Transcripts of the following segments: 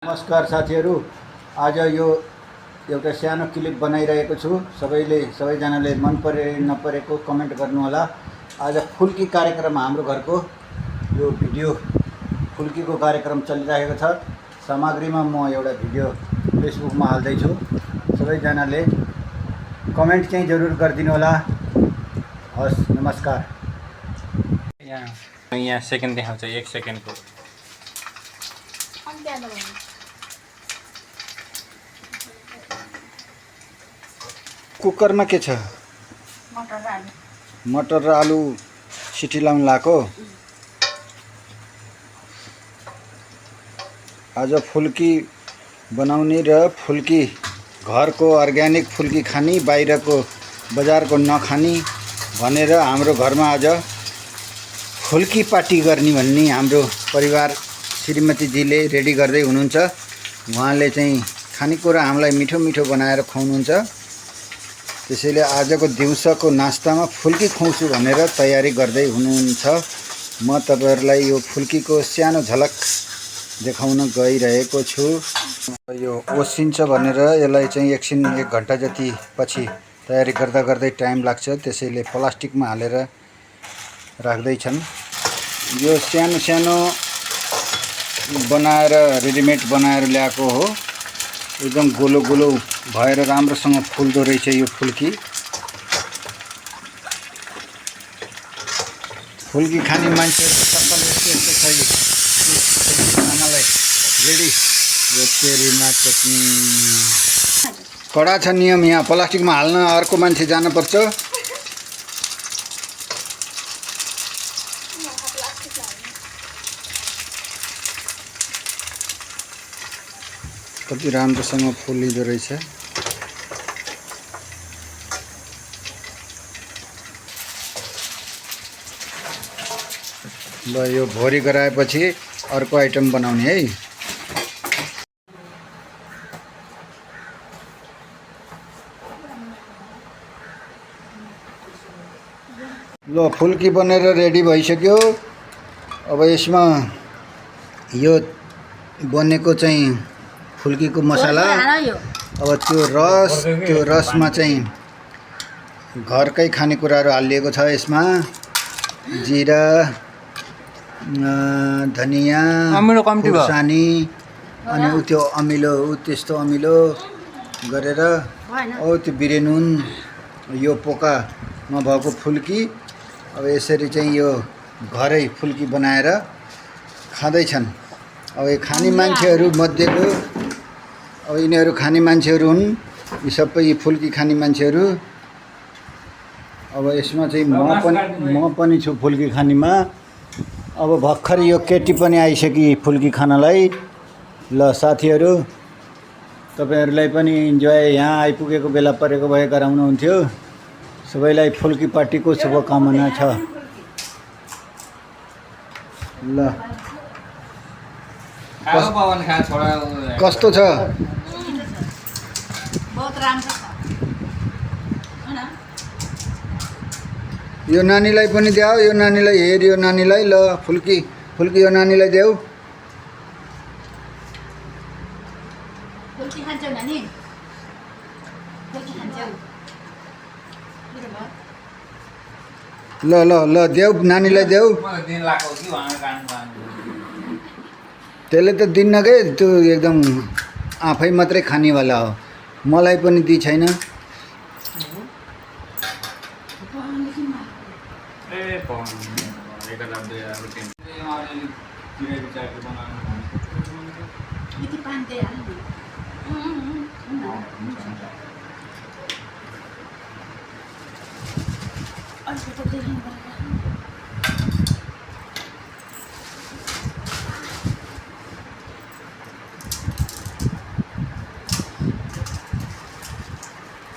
नमस्कार साथीहरू, आज यो एउटा सानो क्लिप बनाइरहेको छु। सबैजनाले मन परे नपरेको कमेन्ट गर्नुहोला। आज फुल्की कार्यक्रम, हाम्रो घरको यो भिडियो फुल्कीको कार्यक्रम चलिरहेको छ। सामग्रीमा म एउटा भिडियो फेसबुकमा हाल्दैछु। सबैजनाले कमेन्ट चाहिँ जरुर गरिदिनु होला। हस्, नमस्कार। यहाँ सेकेन्ड देखाउँछ, 1 सेकेन्डको। कुकरमा के छ? मटर र आलु सिटी लाउन लाको। आज फुल्की बनाउने र फुल्की घरको अर्ग्यानिक फुल्की खानी, बाहिरको बजारको नखानी भनेर हाम्रो घरमा आज फुल्की पार्टी गर्ने भन्ने हाम्रो परिवार श्रीमतीजीले रेडी गर्दै हुनुहुन्छ। उहाँले चाहिँ खानेकुरा हामीलाई मिठो मिठो बनाएर खुवाउनुहुन्छ। त्यसैले आजको दिउँसोको नास्तामा फुल्की खुवाउँछु भनेर तयारी गर्दै हुनुहुन्छ। म तपाईहरुलाई यो फुल्कीको सानो झलक देखाउन गइरहेको छु। यो ओसिन्छ भनेर यसलाई चाहिँ एकछिन 1 घण्टा जति पछि तयारी गर्दा गर्दै टाइम लाग्छ। त्यसैले प्लास्टिकमा हालेर राख्दै छन्। यो सानो सानो बनाएर रेडिमेड बनाएर ल्याएको हो। एकदम गोलो गोलो भएर राम्रोसँग फुल्दो रहेछ यो फुल्की। फुल्की खाने मान्छेहरुको सकल यस्तो छ। यो खानालाई रेडी। यो तेरीमा चटनी कडा छ नियम। यहाँ प्लास्टिकमा हाल्न अर्को मान्छे जानुपर्छ। कति राम्रोसँग फुलिँदो रहेछ। ल, यो भोरी गराएपछि अर्को आइटम बनाउने है। ल, फुल्की बनेर रेडी भइसक्यो। अब यसमा यो बनेको चाहिँ फुल्कीको मसाला, अब त्यो रसमा चाहिँ घरकै खानेकुराहरू हालिएको छ। यसमा जिरा, धनिया, खुर्सानी, अनि त्यो अमिलो, त्यस्तो अमिलो गरेर त्यो बिरेनुन, यो पोका नभएको फुल्की। अब यसरी चाहिँ यो घरै फुल्की बनाएर खाँदैछन्। अब यो खाने मान्छेहरू मध्येको, अब यिनीहरू खाने मान्छेहरू हुन्। यी सबै फुल्की खाने मान्छेहरू। अब यसमा चाहिँ म पनि छु फुल्की खानेमा। अब भर्खर यो केटी पनि आइसकी फुल्की खानलाई। ल साथीहरू, तपाईहरुलाई पनि इन्जोय, यहाँ आइपुगेको बेला परेको भए गराउनुहुन्थ्यो। सबैलाई फुल्की पार्टीको शुभकामना छ। ल, कस्तो छ? यो नानीलाई पनि देऊ। यो नानीलाई हेर, यो नानीलाई। ल, फुल्की यो नानीलाई देऊ। ल ल ल, देऊ नानीलाई देऊ। त्यसले त दिन्न के, त्यो एकदम आफै मात्रै खानेवाला हो। मलाई पनि दी छैन।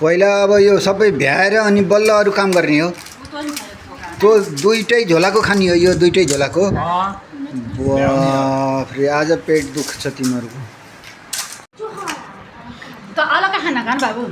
पहिला अब यो सबै भ्याएर अनि बल्ल अरू काम गर्ने हो। त्यो दुईटै झोलाको खानी हो। यो दुईटै झोलाको। बाफरे, आज पेट दुख्छ तिमीहरूको। त अलग खाना खानु बाबु।